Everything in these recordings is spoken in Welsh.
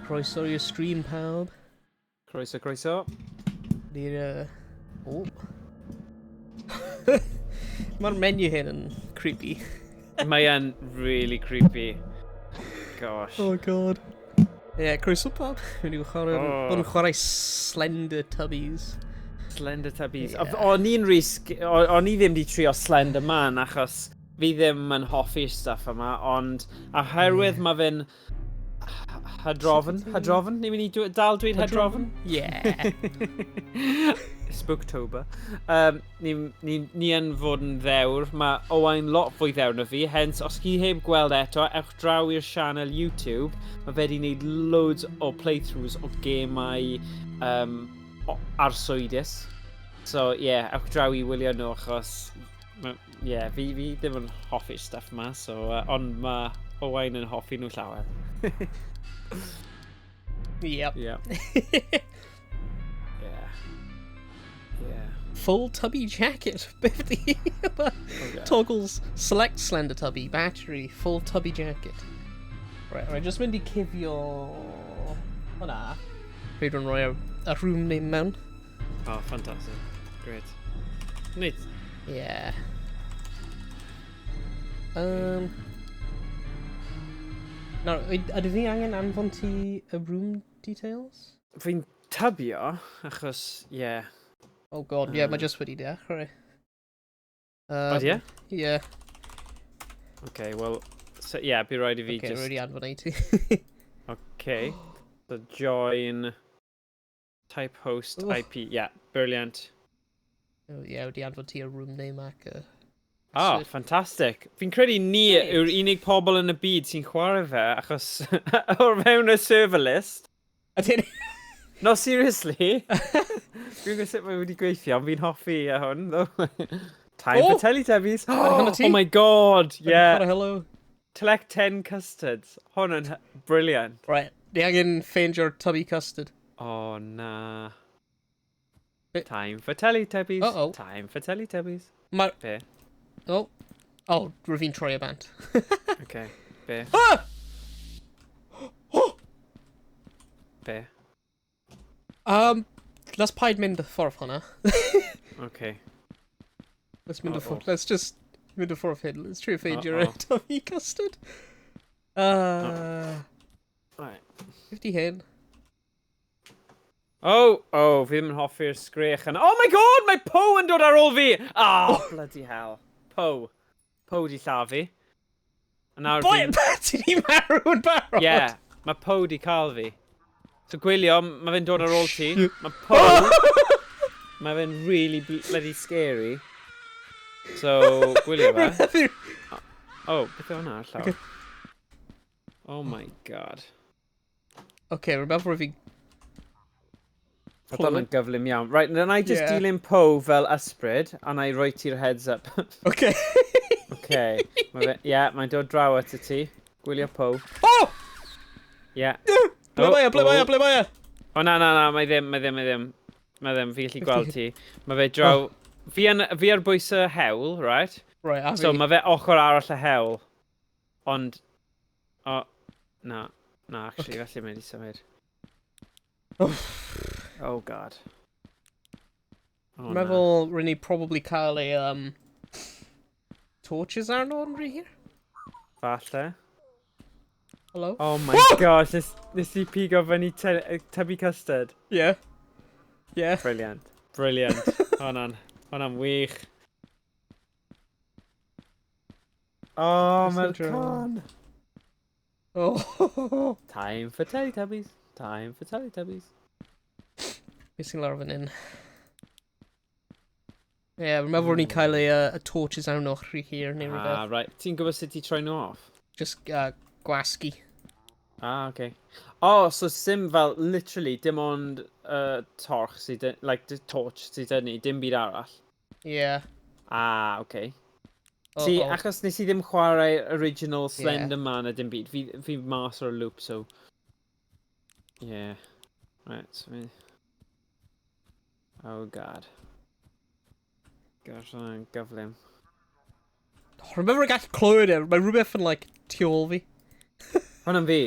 Croeso i'r stream, pawb. Croeso, croeso. Ni'r... Oh. Mae'r menu hyn yn creepy. Mae yn really creepy. Gosh. Oh God. Ie, yeah, croeso pawb. Rwy'n i'n chwarae, oh. Bod yn chwarae Slender Tubbies. Slender Tubbies. Yeah. O'n i'n risg... O'n i ddim di trio Slender Man achos fi ddim yn hoffi'r stuff yma, ond oherwydd yeah. Mae fe'n Hadrofn? Hadrofn? Ni'n mynd i dal dweud Hadrofn? Yeah. Spooktober. Ni, ni, ni yn fod yn ddewr. Mae Owain lot fwy ddewr na fi. Hence, os chi heb gweld eto, ewch draw i'r sianel YouTube. Mae fe wedi gwneud loads o playthroughs o gemau arswydus. So, yeah, ewch draw i wylio nhw achos yeah, fi ddim yn hoffi'r stuff ma, so, ond mae Owain yn hoffi nhw llawer. Yep. Yeah. Yeah. Yeah. Full tubby jacket. 50. Okay. Toggles select Slender Tubby, battery, full tubby jacket. Right, just mynd i cuddio hwnna. Pryd rwy'n rhoi y room name mewn. Oh, fantastic. Great. Neat. Yeah. Nawr, ydw fi angen anfon ti y room details? Fi'n tybio, achos, yeah. Oh God, yeah, mae just wedi dechrau. Odi e? Yeah. Okay, well, so, yeah, bydd rhaid i fi okay, just. Rwy'n anfon i ti. Okay. So join, type host, Oof. IP, yeah, brilliant. Oh, yeah, wedi anfon ti y room name ac y Oh, password. Fantastic. Fi'n credu ni Great. yw'r unig pobl yn y byd sy'n chwarae fe, achos o'r mewn y server list. Ydyn? No, seriously. Dwi'n gwybod sut mae wedi gweithio, ond fi'n hoffi hwn, though. Time Oh! for Teletubbies. Hwnna ti? Oh my God, yeah. Hello. Collect 10 custards. Hwn yn brilliant. Right, ni angen ffeindio'r tubby custard. Oh, na. Be- Time for Teletubbies. Uh-oh. Time for Teletubbies. Mae'r Be? Oh, rwyf fi'n troi y bant. Okay. Be? Ah! Oh! Be? Let's paid mynd y ffordd hwnna. Okay. Let's mynd y Uh-oh. ffordd. Let's just mynd y ffordd hyn. Let's try ffeindio'r Uh-oh. tubby custard. Right. 50 hyn. Oh, fi ddim yn hoffi'r sgrech yna. Oh my God, mae Poe yn dod ar ôl fi! Oh, bloody hell. Poe. Poe di lladd fi. A nawr Boi, fi'n ti di marw yn barod? Yeah, mae Poe di cael fi. So gwylio, mae fe'n dod ar ôl ti. Mae Poe. Mae fe'n really bloody scary. So, gwylio fe. Oh, beth yw hwnna ar llawr? Okay. Oh my God. Okay, remember fi Oedd hwnna'n gyflym iawn. Right, then I just Yeah. dilyn Poe fel ysbryd, a na i roi ti'r heads up. Okay. Okay. Mae fe, yeah, mae'n dod draw at y ti. Gwylio Poe. Oh! Yeah. Ble mae e, ble mae e, ble mae e? O na, na, na, mae ddim, mae ddim, mae ddim. Mae ddim, fi gallu gweld ti. Mae fe draw. Fi ar bwys y hewl, right? Right, a So fi. mae fe ochr arall y hewl. Ond o, na, na, actually, felly mae wedi symud. Oh God. Oh, na. Meddwl rydyn ni probably cael ei torches arno yn rhy hir. Falle. Hello? Oh my gosh, nes i pigo fyny tubby custard. Yeah. Brilliant. Brilliant. Hwnna'n wych. Oh, Just mae'r enjoy. can. Oh. Time for Teletubbies. Time for Teletubbies. Beth sy'n lawr fan hyn? Ie, yeah, rwy'n meddwl ni'n cael ei torches arno rhy hir neu Ah, rhywbeth. right. Ti'n gwybod sut i troi nhw off? Just gwasgu. Ah, okay. Oh, so sim fel, literally, dim ond torch sydd, like, the torch sydd dyn ni, dim byd arall. Yeah. Ah, okay. Oh, See, oh. achos nes i ddim chwarae original Slender Man a dim byd, fi mas o'r loop, so. Yeah. Right, so mi. Oh, God. Gosh, hwnna'n gyflym. Remember gall clywed e, mae rhywbeth yn like tu ôl fi. Hwnna'n fi.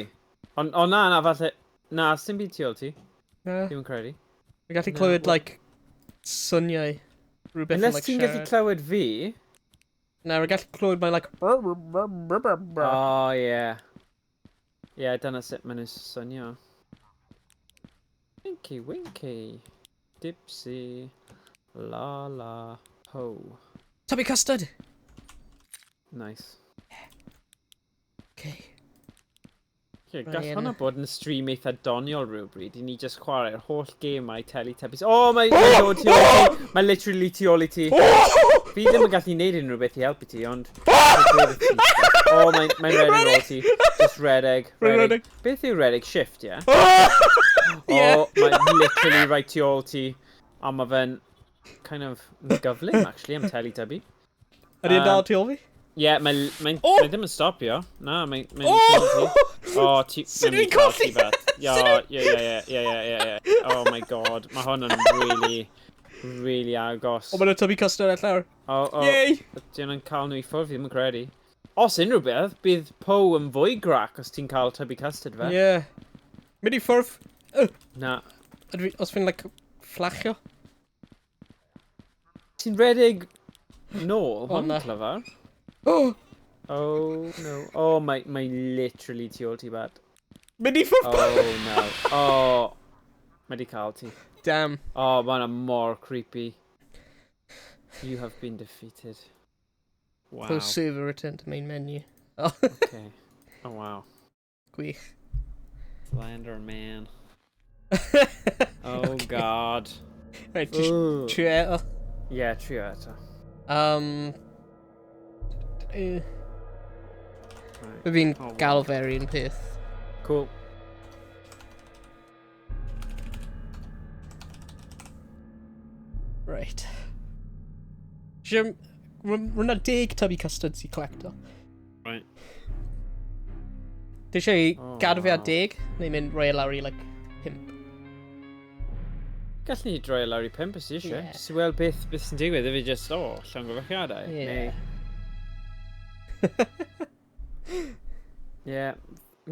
Ond, o na, na, falle. Na, sy'n byd tu ôl ti. Na. Ddim yn credu. Fi'n gallu Na, clywed, wel- like, syniau. Rhywbeth yn, Unless like, ti'n gallu siarad. clywed fi. Na, rwy'n gallu clywed mae'n, like... brr, brr, brr, brr, brr, brr. Oh, ie. Ie, dyna sut maen nhw'n swnio. Winky, winky. Dipsy. La, la, ho. Tubby custard! Nice. Okay. Ie, gall Ryan. hwnna bod yn stream eitha doniol rhywbryd i ni just chwarae'r holl gemau Teletubbies. Oh, mae mae dod tu ôl i ti. Mae literally tu ôl i ti. Fi ddim yn gallu neud unrhyw beth i helpu ti, ond... Oh, mae'n mae redeg ar ôl ti. Just redeg. Rwy'n Redeg. redeg. Beth yw redeg? Shift, ie? Yeah. Oh, mae'n literally right tu ôl ti. A mae fe'n kind of yn gyflym, actually, am Teletubby. Ydy e'n dal tu ôl fi? Ie, yeah, mae'n mae, Oh! mae ddim yn stopio. Na, mae'n... Mae Oh! Oh, ti... Sut mae'n fi'n mynd i cael colli? ti, Beth. Ie, ie, ie, ie, ie, ie, ie. Oh my God, mae hwn yn really, really agos. O, mae'n tubby custard ar llawr. Oh, oh, Yay! Di hwnna'n cael nhw i ffwrdd, fi ddim yn credu. Os unrhyw beth, bydd Po yn fwy grac os ti'n cael tubby custard fe. Yeah. Mynd i ffwrdd. Na. Ydw i- Os fi'n, like, fflachio? Ti'n redeg nôl, O, hwn na. clyfar. Oh! Oh, no. Oh, mae, mae literally tu ôl ti, Bat. Mynd i ffwrdd! Oh, no. Oh. Mae di cael ti. Damn. Oh, mae hwnna mor creepy. You have been defeated. Wow. Close server, return to main menu. Oh, Okay. Oh, wow. gwych. Slender Man. Oh, God. Right, ti Ooh. trio eto. Yeah, trio eto. Right. Mae fi'n Oh, wow. galw fe'r un peth. Cool. Right. Siom... Rwy'n 10 tubby custards i collecto. Right. Di eisiau Oh, gadw fi ar wow. 10, neu mynd rhoi e lawr i, like, 5. Gallwn ni droi e lawr i 5 os ti eisiau. Ie. Just i weld beth sy'n digwydd. If just, oh, llongyfarchiadau. Yeah. Ie.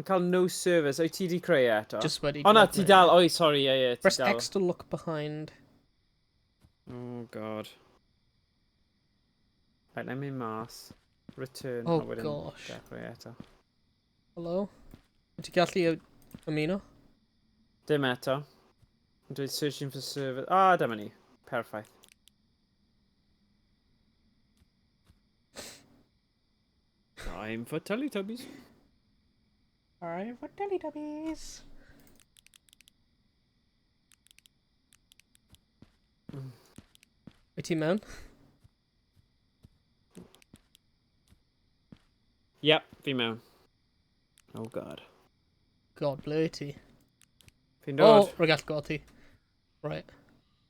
Yn cael no service. O'i ti di creu e eto? Just wedi... O na, ti dal. Oi, sorry, ie, ie, ti Press dal. X to look behind. Oh, God. Right, let me mas. Return. Oh, a wedyn gosh. Dechrau eto. Hello? Wyt ti'n gallu ymuno? Dim eto. Yn dweud searching for server. Ah, dyma ni. Perffaith. Time for Teletubbies. Alright, for Teletubbies. Wyt ti mewn? Yep, fi mewn. Oh God. God, ble wyt ti? Fi'n Oh, dod. rwy'n gallu gweld ti. Right.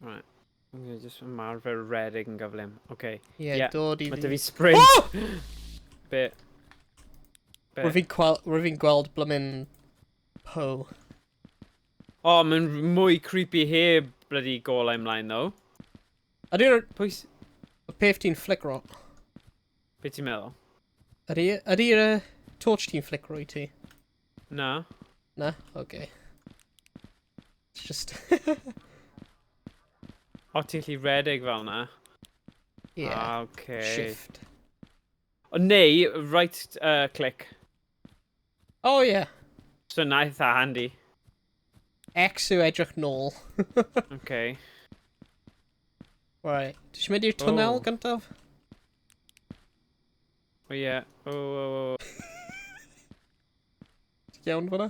Right. I'm gonna just ymarfer redeg yn gyflym. Okay. Yeah, Ie, dod i Mae fi. dy fi sprint. Oh! Be? Be? Rwy'n fi'n gweld blymyn Po. Oh, mae'n mwy creepy heb bloody golau ymlaen, though. Ydy'r Pwy... s- peth ti'n flickro? Be ti'n meddwl? Ydy'r torch ti'n flickro i ti? Na. Na? Okay. It's just... O, ti'n gallu redeg fel na. Yeah. Ah, okay. Shift. O, neu, right click. Oh, yeah. So na eitha handy. X yw edrych nôl. Okay. Right. Ti eisiau mynd i'r twnnel Oh. gyntaf? O, ie. O, o, o. Ti'n iawn fyna?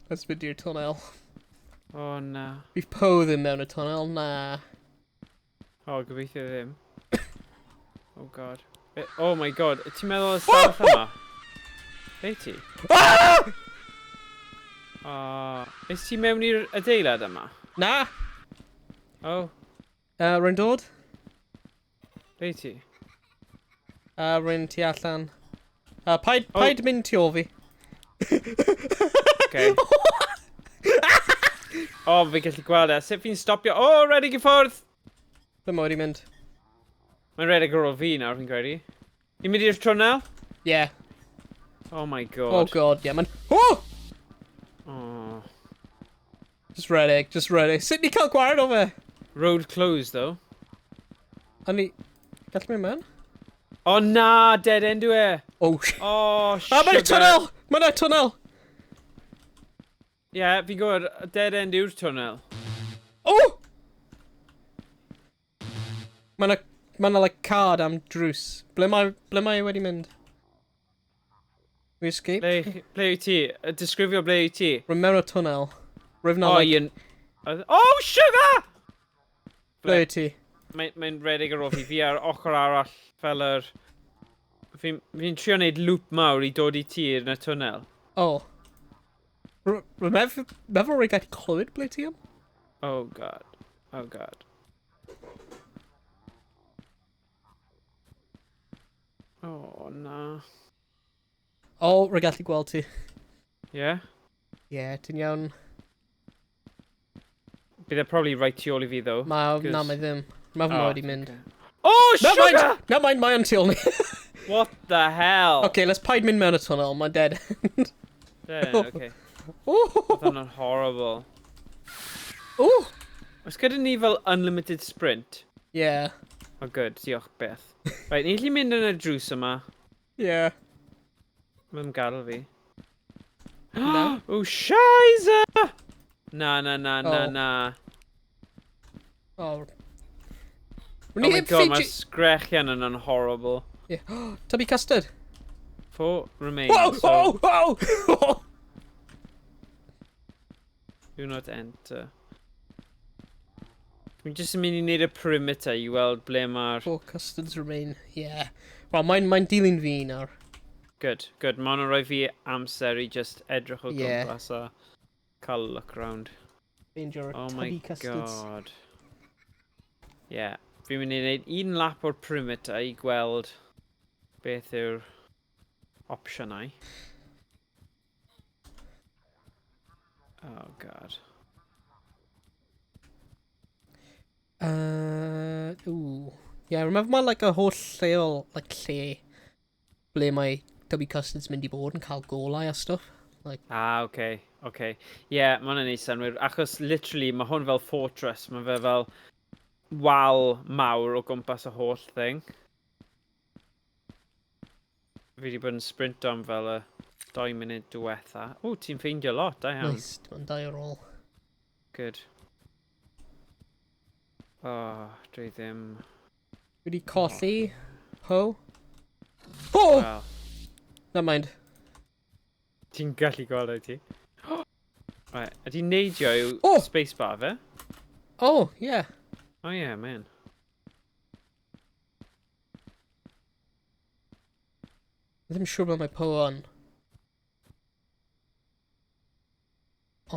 Let's mynd i'r twnnel. O, na. Bydd Po ddim mewn y twnnel, na. O, gobeithio ddim. Oh, God. Oh my God. Ti'n meddwl y stafell yma? Be ti? Ah! O, es ti mewn i'r adeilad yma? Na! Oh, Rwy'n dod? be ti? Rwy'n tu allan. Paid, Oh. paid mynd tu ôl fi. Okay. O, fi gallu gweld e. Sut fi'n stopio? O, redeg i ffwrdd! Ddim wedi mynd. Mae'n redeg ar ôl fi nawr, fi'n credu. I'n mynd i'r twnnel? Yeah. Oh my God. Oh God, yeah, man. Oh! Oh. Just redeg, just redeg. Sut ni cael gwared o fe? Road closed, though. A ni... Gall mynd mewn? O na, dead end yw e. Oh, sh... Oh, Ah, mae'n sugar. tunnel! Mae'n tunnel! Ie, yeah, fi'n gwybod, dead end yw'r tunnel. Oh! Mae'n ma like card am drws. Ble mae wedi mynd? We escape? Ble wyt ti? Disgrifio ble wyt ti. Rwy'n mewn y tunnel. Rwy'n na, Oh, like, un... Oh, sugar! ble wyt ti? Mae'n mae redeg ar ôl fi. Fi ar ochr arall fel yr... Fi'n fi trio wneud loop mawr i dod i ti yn y tunnel. Oh. Rwy'n meddwl rwy'n gallu clywed ble ti am? Oh, God. Oh, God. Oh, na. Oh, rwy'n gallu gweld ti. Yeah? Yeah, ti'n iawn. Bydd e probably right tu ôl i fi, though. Ma, na, mae ddim. Mae fy Oh, wedi mynd. Oh, Never sugar! mind! Never mind, mae yn tu ôl ni. What the hell? Okay, let's paid mynd mewn y tunnel, mae'n dead. Dead end, okay. Oh! Oedd hwnna'n horrible. Oh! Oes gyda ni fel unlimited sprint? Yeah. Oh, good. Diolch byth. Right, ni'n gallu mynd yn y drws yma. Yeah. Mae'n gadael fi. Na. Oh, shiza! Na, na, na, na, Oh. na. Oh. Oh my God, mae'r sgrechian yna'n horrible. Yeah. Tubby custard. Four remain, Whoa! so Whoa! Whoa! do not enter. Dwi'n jyst yn mynd i wneud y perimeter i weld ble mae'r... Four custards remain. Yeah. Wel, mae'n dilyn fi nawr. Good, good. Mae hwnna'n rhoi fi amser i just edrych o Yeah. gwmpas a cael look round. Find your Oh my tubby custards. God. Yeah. Fi'n mynd i wneud un lap o'r perimeter i gweld beth yw'r opsiynau. Oh God. Ooh. Yeah, remember mae like a holl lleol, like lle, ble mae tubby custards mynd i bod yn cael golau a stuff. Like, Ah, okay, okay. Yeah, mae hwnna'n neud synnwyr. Achos literally, mae hwn fel fortress. Mae fe fel wal mawr o gwmpas y holl thing. Fi wedi bod yn sprinto am fel y 2 munud diwetha. O, ti'n ffeindio lot, da iawn. Nice, dim ond dau ar ôl. Good. Oh, dwi ddim... Dwi wedi colli. Ho. Oh! Well, Never mind. ti'n gallu gweld wyt ti? Right, ydy neidio yw Oh! spacebar fe? Oh, yeah. Oh yeah, man. Ddim siŵr ble mae Poe on.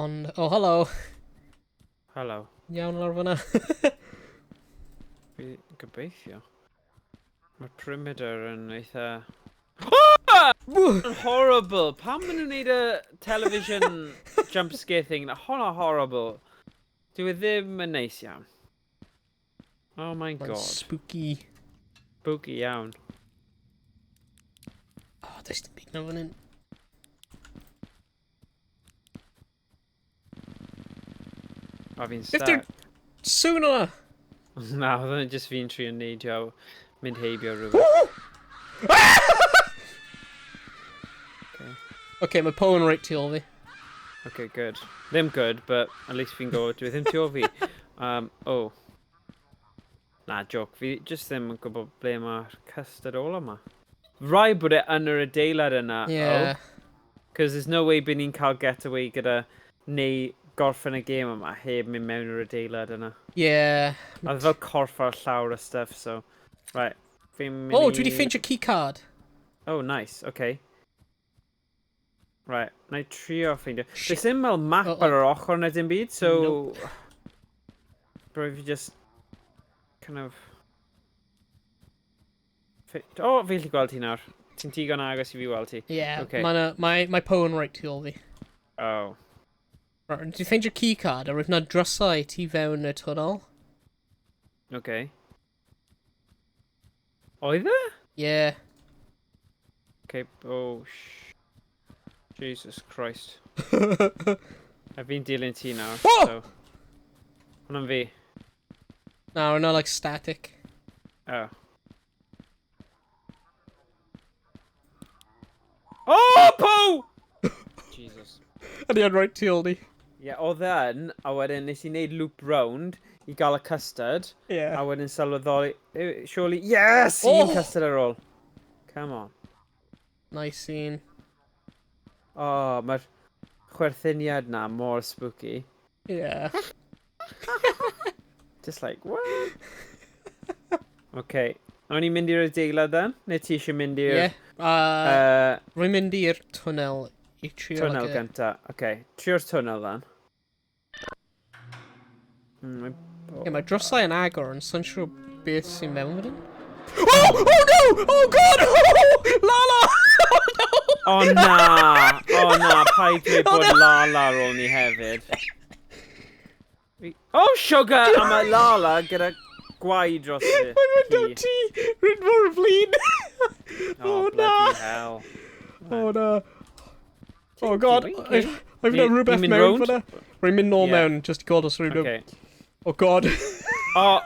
Ond, oh, hello. Hello. Iawn lawr fyna. Fi gobeithio. Mae'r perimeter yn eitha... Yn horrible! Pam maen nhw'n neud y television jump scare thing? Na, hwnna horrible. Dwi e ddim yn neis iawn. Oh my Mae'n God. spooky. Spooky iawn. Oh, does dim byd na fan hyn. A fi'n Beth yw'r stuck. sŵn yna? Na, oedd hwnna jyst fi'n trio neidio mynd heibio rhywbeth. Okay. Okay, mae Poe yn reit tu ôl fi. Okay, good. Ddim good, but at least fi'n gwybod dwi ddim tu ôl fi. Oh. Na, joke. Fi just ddim yn gwybod ble mae'r custard ola yma. Rhaid bod e yn yr adeilad yna. Yeah. Cos there's no way bydd ni'n cael getaway gyda neu gorffen y gêm yma heb mynd mewn i'r adeilad yna. Yeah. A oedd fel corff ar llawr a stuff, so... Right. Fi'n mynd Oh, dwi wedi ffeindio keycard. Oh, nice. Okay. Right, na i trio ffeindio. Shit. Does ddim fel map Oh, oh. ar yr ochr na dim byd, so... Nope. Bro, fi just... Kind of... Oh, fi gallu gweld ti nawr. Ti'n digon agos i fi weld ti. Yeah, Okay. mae mae Poe yn reit tu ôl fi. Oh. Right, dwi ffeindio keycard a roedd na drysau tu fewn y tunnel. Okay. Oedd e? Yeah. Okay, oh, Jesus Christ. A fi'n dilyn ti nawr, Oh! so... Hwna'n fi. Na, we're not like static. Oh. Oh, Poe! Jesus. Ydy o'n right tu ôl ni. Ie, yeah, oedd e yn, a wedyn nes i wneud loop round i gael y custard, Yeah. a wedyn sylweddoli, surely, yes! Oh! Un custard ar ôl. Come on. Nice scene. Oh, mae'r chwerthiniad na mor spooky. Yeah. Just like, what? Okay. O'n i'n mynd i'r adeilad then? Neu ti eisiau mynd i'r... Yeah. Rwy'n mynd i'r twnnel i trio... Twnnel like, gynta. Okay. Trio'r twnnel then. Yeah, mae drysau yn agor, ond sa'n siŵr beth sy'n mewn fan hyn. Oh! Oh no! Oh god! Oh! Lala! Oh no! O na! O na, paid dweud Oh, bod no. Lala ar ôl ni hefyd. Oh, sugar! A mae Lala gyda gwaed dros y Mae'n mynd o ti! Rwy'n mor flin! Oh, Oh, na! bloody hell. Oh na! Oh god! Okay. I've got rhywbeth Ni'n mynd mewn rownd? fyna. Rwy'n mynd nôl Yeah. mewn, just i gweld os rwy'n... Okay. Oh god! Oh,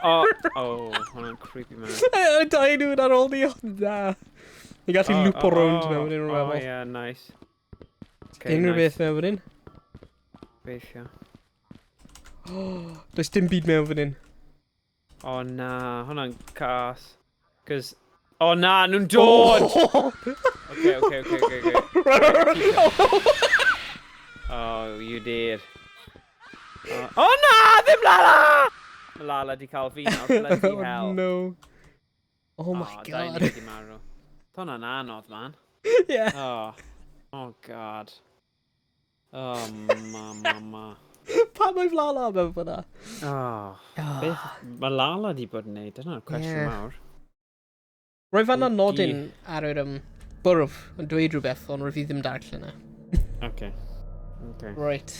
oh, hwnna'n creepy man. Y dau nhw'n ar ôl ni, oh na! Ni gallu Oh, loopo oh, rownd oh, mewn unrhyw Oh, meddwl. yeah, nice. Okay, Unrhyw nice. beth mewn fan hyn. Gobeithio. Does dim byd mewn fan hyn. O na, hwnna'n cas. Cos... O na, nhw'n dod! Oh! Okay. Oh, you did. Oh, oh na, ddim Lala! Mae Lala di cael fi nawr, bloody Oh hell. no. Oh my Oh, dau god. ni wedi marw. Hwnna'n anodd, man. Yeah. Oh. Oh god. Oh, ma, ma, ma. Pam mae Lala mewn fyna? Oh. Beth mae Lala di bod yn neud? Dyna'r cwestiwn Yeah. mawr. Roedd fan'na Spooky. nodyn ar yr bwrdd yn dweud rhywbeth, ond roedd fi ddim darllen e. Okay. Okay. Right.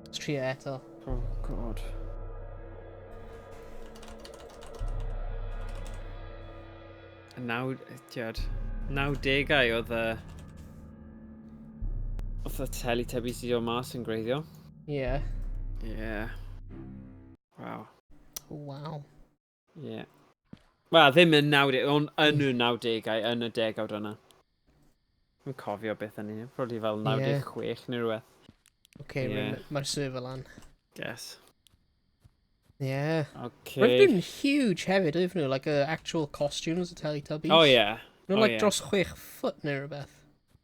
Let's trio eto. Oh god. Naw, tiod, 90au oedd y... Oedd y Teletubbies i dod mas yn gwreiddiol. Yeah. Yeah. Wow. Wow. Yeah. Wel, ddim yn 90, ond yn y 90au, yn y degawd yna. Dwi'n cofio beth yn ni, probably fel 96 neu rhywbeth. Okay, Yeah. mae'r server lan. Guess. Yeah. Okay. Roedd nhw'n huge hefyd, oedd nhw, like actual costumes y Teletubbies. Oh yeah. Nhw'n oh, like yeah. dros 6 foot neu rhywbeth.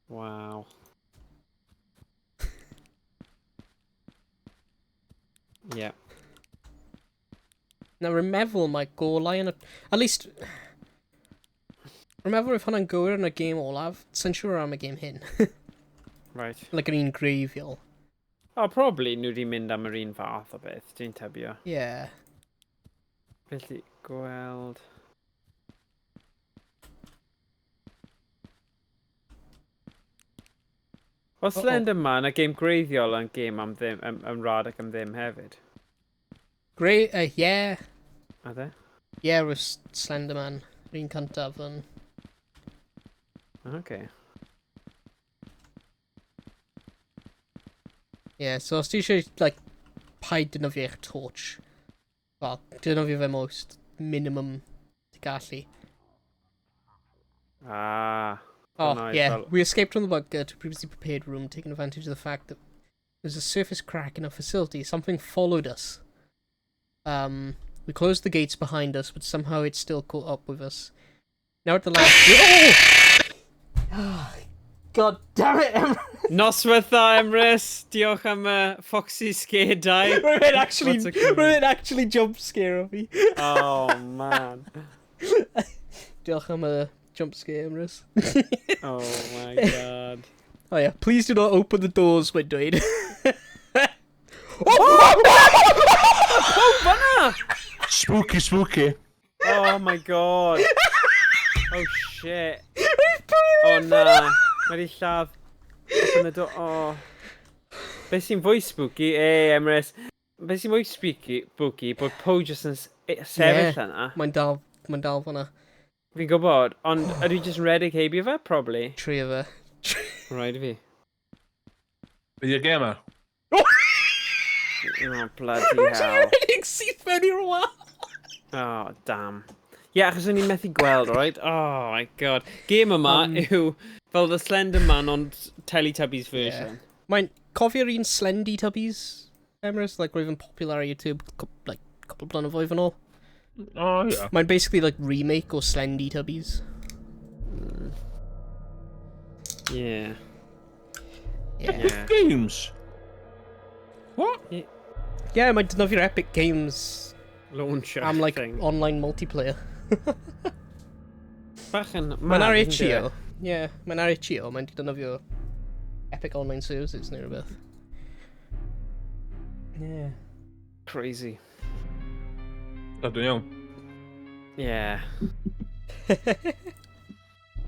Wow. Yeah. Now, rwy'n meddwl mae golau yn y... At least... Rwy'n meddwl if hwnna'n gywir yn y gêm olaf, sy'n siŵr am y gêm hyn. Right. Like yr un greiddiol. Oh, probably nhw wedi mynd am yr un fath o beth, dwi'n tybio. Yeah. Felly, gweld... Oedd Uh-oh. Slender Man y gêm greiddiol yn gêm am ddim, am rad ac am ddim hefyd. Grey, yeah. A dde? Yeah, roedd Slenderman, yr un cyntaf yn... Okay. Yeah, so os ti eisiau, like, paid defnyddio eich torch. Wel, defnyddio fe most minimum ti gallu. Ah. Oh, Hwnna oedd yeah. fel- We escaped from the bunker to a previously prepared room, taking advantage of the fact that there's a surface crack in our facility. Something followed us. We closed the gates behind us, but somehow it still caught up with us. Now at the last... Oh! God damn it, Emrys! Noswaith dda, Emrys! Diolch am Foxy Scare 2. Rwy'n actually, What's a cool- rwy'n actually jump scare o fi. Oh, man. Diolch am y jump scare, Emrys. Oh my god. Oh yeah, please do not open the doors, mae'n dweud. Oh! Fanna! Spooky, spooky. Oh my god. Oh shit. Oh na. Mae di lladd. Open the door. Oh. Be sy'n fwy spooky, Emrys. Be sy'n fwy spooky, bod Poe jyst yn sefyll Yeah. yna. Mae'n dal fanna. Fi'n gwybod, ond ydw i jyst yn redeg heibio fe? Probably. Trio fe. Rhaid i fi. Be di'r gêm 'ma? Oh, bloody hell. Rhedeg syth mewn i'r wal. Oh, damn. Ie, yeah, achos o'n i'n methu gweld, right? Oh my God. Game yma yw fel The Slender Man ond Teletubbies version. Yeah. Mae'n cofio'r un Slendy Tubbies, Emrys? Like, roedd yn popular ar YouTube, like, couple blynyddoedd yn ôl. Oh, yeah. Mae'n basically like remake o Slendy Tubbies. Yeah. Yeah. Yeah. Games. What? Yeah, mae'n defnyddio'r Epic Games Launcher am like thing. online multiplayer. Bach yn Mae'n mad, ar isn't it? itch.io. Yeah, mae'n ar itch.io. Mae'n defnyddio Epic Online Services neu rhywbeth. Yeah. Crazy. Na, dwi'n iawn. Yeah.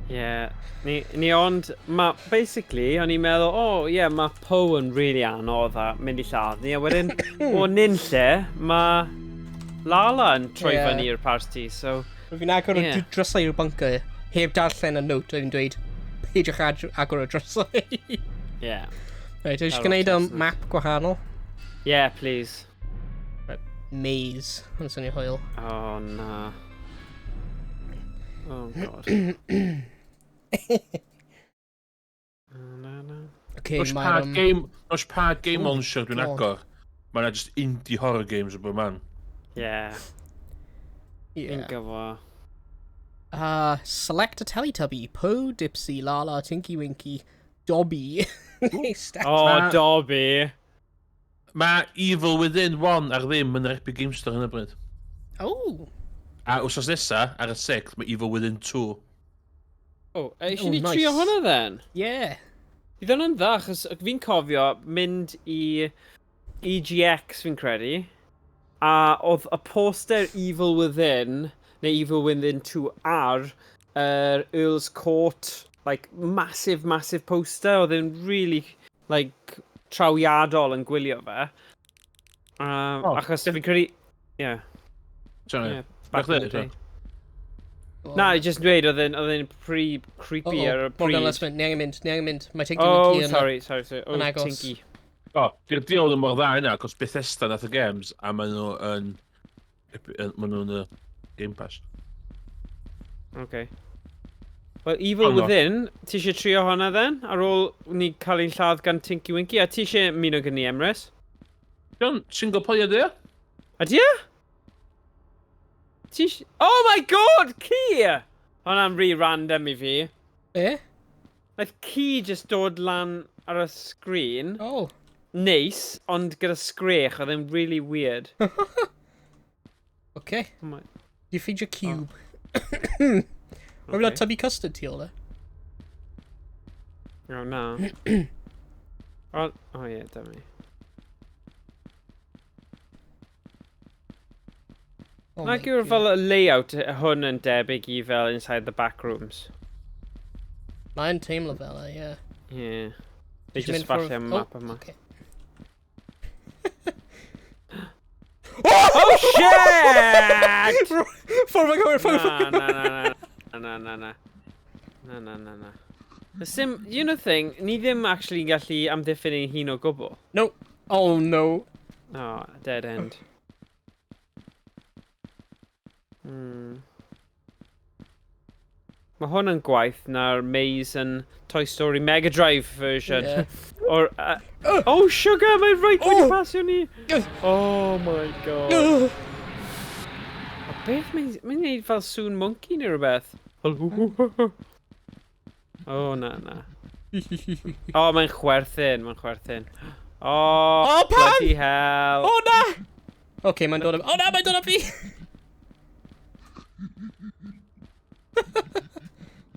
Yeah. Ni ond, ma, basically, o'n i'n meddwl, oh, yeah, mae Poe yn really anodd a mynd i lladd ni, a wedyn, o nunlle, mae Lala yn troi Ie. fyny i'r party, so. Fi'n agor y drysau i'r bunker, heb darllen y note oedd yn dweud, peidiwch agor y drysau. Yeah. Right, eisiau Ar ôl gwneud chestnut. map gwahanol. Yeah, please. Maze, yn swnio hwyl. Oh, na. Oh, God. Na, na. Okay, Oes pa mae'r... game, oes pa game Oh, launcher dwi'n God. agor, mae yna just indie horror games o bob man. Yeah. Fi'n gyfo. Select a Teletubby. Poe, Dipsy, Lala, Tinky Winky, Dobby. Stack. Oh, Dobby. Mae Evil Within 1 ar ddim yn yr Epic Games Store yn y bryd. Oh. A wsos nesa, ar y 6, mae Evil Within 2. Oh, eisiau Oh, ni nice. trio hwnna then? Yeah. Bydd hwnna'n dda, achos fi'n cofio mynd i EGX fi'n credu, a oedd y poster Evil Within, neu Evil Within 2 ar, yr Earl's Court, like, massive, massive poster, oedd e'n really, like, trawiadol yn gwylio fe. Oh, Achos fi'n credu. Yeah, Sorry. yeah, back in the dweud, day. Go Na, on. i just dweud, oedd e'n pretty creepy Uh-oh, ar y Morgan, pryd. let's mynd. Ni angen mynd, ni angen mynd. Mae Tinky Oh, Winky yn... sorry, sorry, sorry. Oh, yn agos. Tinky. O, di'r deal ddim mor dda yna, cos Bethesda nath y games, a maen nhw yn... Maen nhw'n y Game Pass. Okay. Well, Evil Oh, no. Within, ti eisiau trio hwnna then? Ar ôl ni cael ein lladd gan Tinky Winky, a ti eisiau ymuno gyda ni, Emrys? John, single player di o? Ydy e? Oh my God, ci! Hwnna'n rhy random i fi. E? Naeth ci just dod lan ar y sgrin. Oh. Neis, ond gyda sgrech, oedd e'n really weird. Okay. Oh my. You feed your cube. Oh. Rwy'n okay. Tubby Custard ti ôl e? Oh, na. Oh, yeah, dummy. Oh my Nag yw'r God. fel y layout hwn yn debyg i fel Inside the Back Rooms? Mae'n teimlo fel e, ie. Yeah. Neu Ti'n just mynd ffordd- falle oh, map yma. Okay. Oh shit! Ffordd mae'n gywir, ffordd Na, na, na, na, na, na, na. Na, na, na, na. The sim, you know thing, ni ddim actually yn gallu amddiffyn ein hun o gwbl. No. Oh no. Oh, dead end. Mae hwn yn gwaith na'r maze yn Toy Story Mega Drive version. Yeah. Or, oh, sugar, mae'n right wedi Oh. pasio ni. Oh my God. Ugh. O beth mae'n neud fel sŵn monkey neu rhywbeth? Fel Oh, na, na. Oh, mae'n chwerthin, mae'n chwerthin. Oh, Oh, pam? bloody hell. Oh na! Okay, mae'n dod am... Oh na, mae'n dod am fi!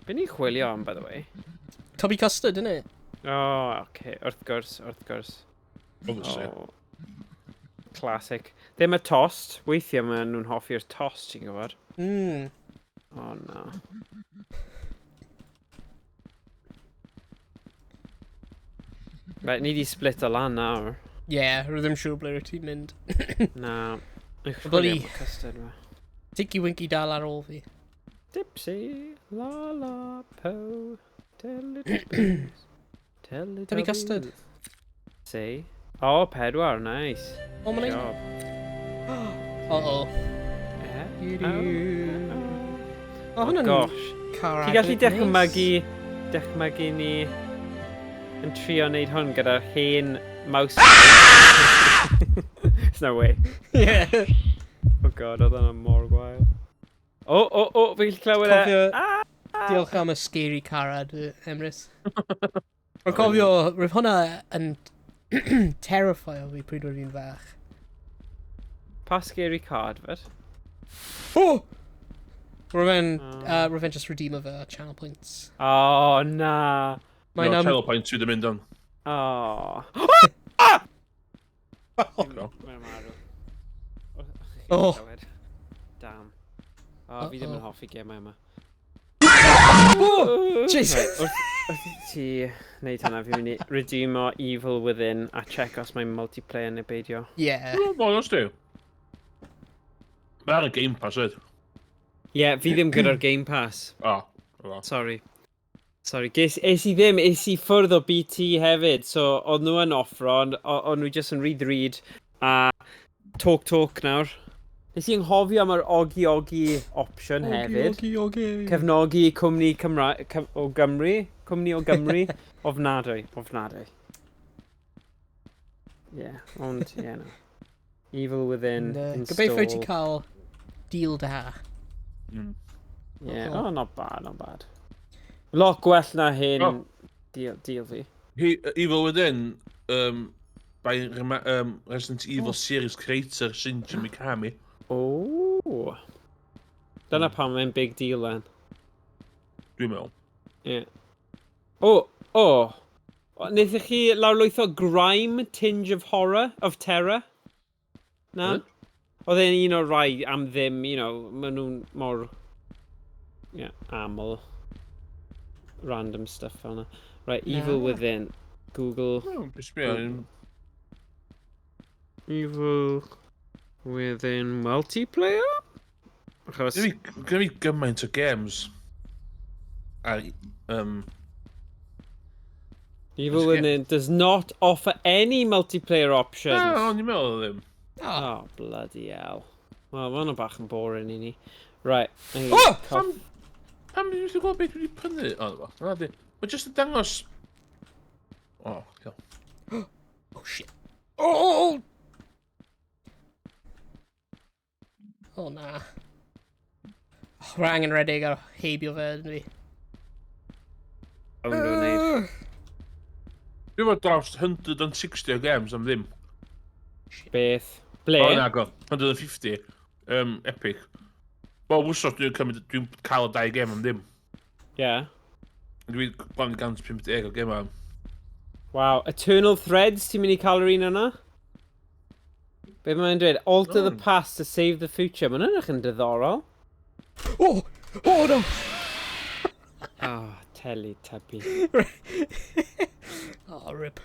Be ni'n chwilio am, by the way? Tubby Custard, innit? Oh, okay, wrth gwrs, wrth gwrs. Obviously. Oh. Classic. Ddim y tost. Weithiau maen nhw'n hoffi'r tost, ti'n gwybod. Oh, no. Right, ni di split o lan nawr. Yeah, rwy ddim siŵr ble rwyt ti'n mynd. Na. Ni'n chwilio Bloody- am y custard yma. Tinky Winky dal ar ôl fi. Dipsy, la la, po, Teletubbies, Tubby Custard. Teletubbies. Say, O, 4, nice. O, mae'n Job. Uh-oh. Eh? Du-du. Oh, O, hwnna'n gosh. car Ti'n gallu advert dychmygu, neis. dychmygu ni yn trio wneud hwn gyda'r hen mouse? There's no way. Yeah. Oh God, oedd hwnna mor gwael. O, fi'n gallu clywed e. Cofio- Ah! Diolch am y scary car ad, Emrys. Rwy'n cofio, roedd hwnna yn terrify o fi pryd roedd fi'n fach. Pa scary car advert? Oh! Roedd fe'n, Oh. roedd fe'n just redeem o fe channel points. Oh, na. Mae'n No, channel points sydd yn mynd on. Oh. No. Mae'n marw. Oh. Damn. Oh, fi ddim yn Uh-oh. hoffi gemau yma. Oh! Jesus! Right, wrth i ti wneud hwnna, fi'n mynd i redeemo Evil Within a check os mae'n multiplayer neu beidio. Yeah. Wel, os di. Mae ar y Game Pass, oed. Ie, yeah, fi ddim gyda'r Game Pass. O, o. Sorry. Sorry, es i ddim, es i ffwrdd o BT hefyd, so oedd nhw yn offro, ond o'n nhw jyst yn rhy ddrud a Talk Talk nawr. Nes i anghofio am yr Ogi Ogi option hefyd. Ogi, ogi. Cefnogi cwmni Cymra o Gymru, cwmni o Gymru, ofnadwy, ofnadwy. Ie, yeah, ond, ie, yeah, no. Evil Within, And, install. gobeithio ti cael deal da. Yeah, Oh. oh, not bad, not bad. Lot gwell na hyn Oh. deal fi. Evil Within, by Resident Evil series creator Shinji Mikami. Oh. Dyna pam mae'n big deal then. Dwi'n meddwl. Yeah. Oh, oh. O, wnaethoch chi lawrlwytho Grime Tinge of Horror, of Terror? Na? Yy? Oedd e'n un o'r rai am ddim, maen nhw'n mor, yeah, aml. Random stuff fel yna. Right, Evil Na. Within. Google. No, jyst mi o'n. Evil Within multiplayer? Achos Gyda fi gymaint o games. A, Evil Oes. Within does not offer any multiplayer options. Na, o'n i'n meddwl ddim. Oh. Oh, bloody hell. Wel, mae hwnna bach yn boring i ni. Right. Oh! Pam dwi'n gallu gweld beth dwi wedi prynu? O, na fo. Na di. Mae jyst yn dangos. O, oh, Oh shit. Oh! Oh na. Oh, rhaid angen redeg ar heibio fe, yn fi. O'n nhw'n neud. Dwi'n fod dros 160 o games am ddim. Beth? Ble? O, na, go. 150. Epic. Wel, wsos dwi'n cymryd, dwi'n cael y dau gem am ddim. Yeah. Dwi'n bron i 150 o gemau. Wow. Eternal Threads, ti'n mynd i cael yr un yna? Be mae'n dweud? Alter the past to save the future. Mae'n edrych yn diddorol. Oh! Oh no! Oh, Teletubby. Oh, rip.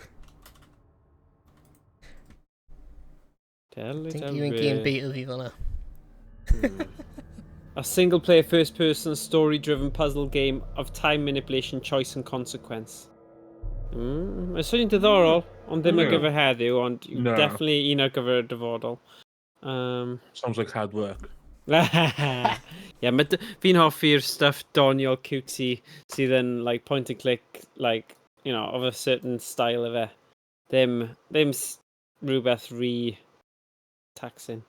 Teletubby. Think you yn game beta fi fel 'na. A single player first person story driven puzzle game of time manipulation, choice and consequence. Mae'n swnio'n diddorol, ond ddim ar gyfer heddiw, ond Na. definitely un ar gyfer y dyfodol. Sounds like hard work. Yeah, ma fi'n hoffi'r stuff doniol cutesy sydd yn like point and click, like, of a certain style of e. Ddim rhywbeth rhy taxing.